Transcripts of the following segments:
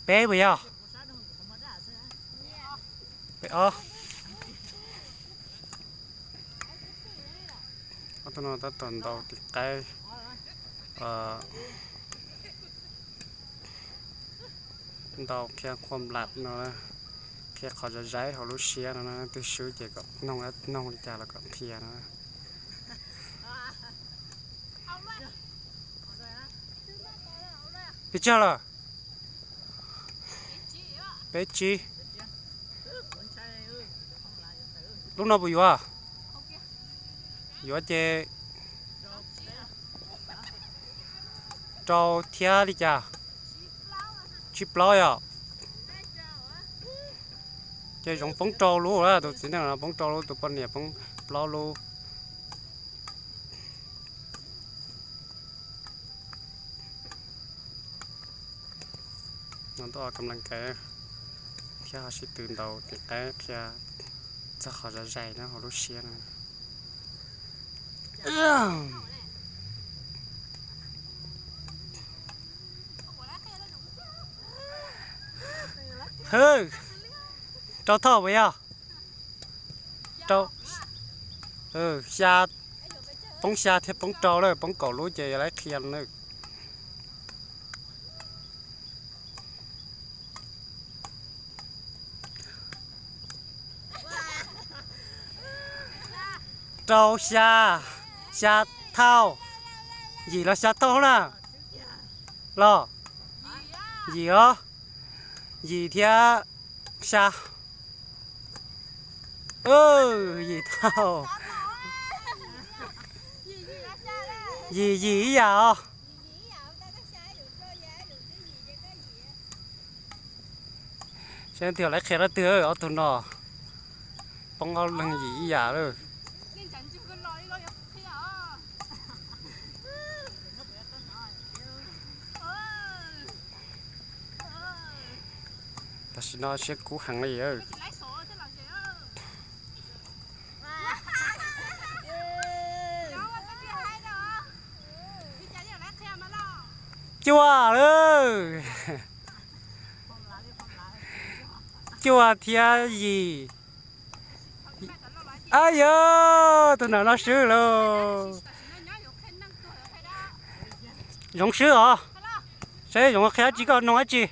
Peb puas yog? Peb ob. Ob tug no tab tom ntaus tis qaib, ntaus qhia qhua nplam no, qhia qhov zom zaim hauv lub siab no, twb swb ces kom noog, noog li cas los kom qhia no. Pes tsawg lawm? Peb tsib. Lub no puas yuav? Yuav ces rau thiab li cas? Tsib plaub yom. Ces Zoov poob rau lub, tus txiv neej no poob rau lub, tus poj niam poob plaub lub. No tuaj ua kam lees kais thiab ho sib tw ntaus tis qaib qhia txog qhov zom zaim no hauv lub siab no. Hwb, rau thoj puas yog? Rau, xya, poob xya thiab poob rau lawm, poob kaum lub ces yog lawv qhia na. Rau xya, xya thauj, yim los xya thauj na, los yim os, yim thiab xya, yim thauj, yim yim ib yam os. Saib tias lawv qhia dab twg, ob tug no poob ob leeg yim ib yam lawm. Tam sim no siab kub heev li. Cuaj lawm. Cuaj thiab yim. Ab yog tus nram no swb lauj. Zoov swb os. Saib Zoov qhia dab tsi, koj noog dab tsi?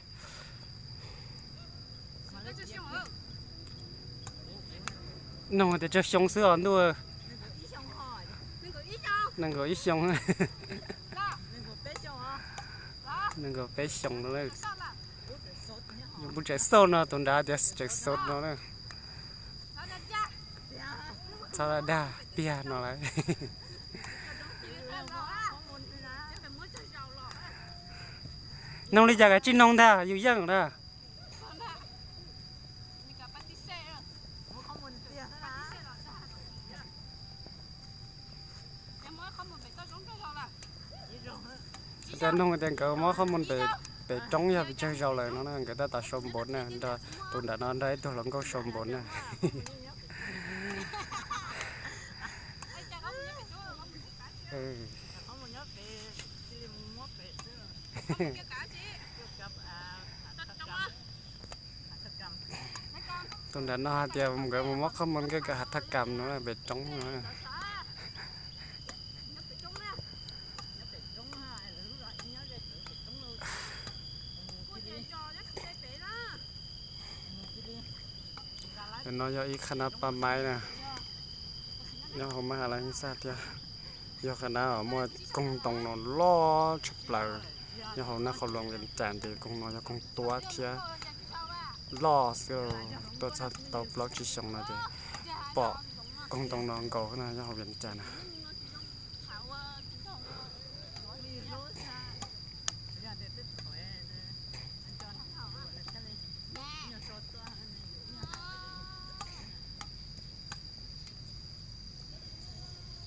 Noog tias tsawg xyoo xwb os ntuj. Nees nkaum ib xyoo. Nees nkaum peb xyoo no. Yus mus tseem xauj no, tus nrad tias tseem xauj no na. Txhob dag piag no lawm. Noog li cas kav tsij noog ntag, yus yeej na. Tias noog tias nkawd muab qhob mus pem roob yog pes tsawg zaus lawm no, nkawd tab tom sau npauv na, tus nram no nrog ib tug hluas nkauj sau npauv na. Tus nram no hais tias nkawd mus muab qhob mus nkawd hav thaj kam no pem roob no. No yog ib qhab nab paj maib na, nyob hauv mab has las xaj thiab. Yog qhov nab uas muaj koog ntoo no loj tshaj plaws nyob hauv nab qhov luas Vias Cas ntawd. Koog no yog koog tuab thiab loj xwb, tuaj txog tau plaub tsib xyoos no ces pom koog ntoo no nkaus na nyob hauv Vias Cas na.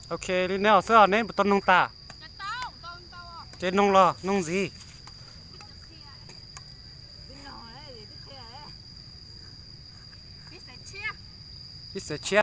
Ok, li neb os xwb os, neb puas tau noog tas? Ces noog los noog ntxiv. Ib xees tshiab.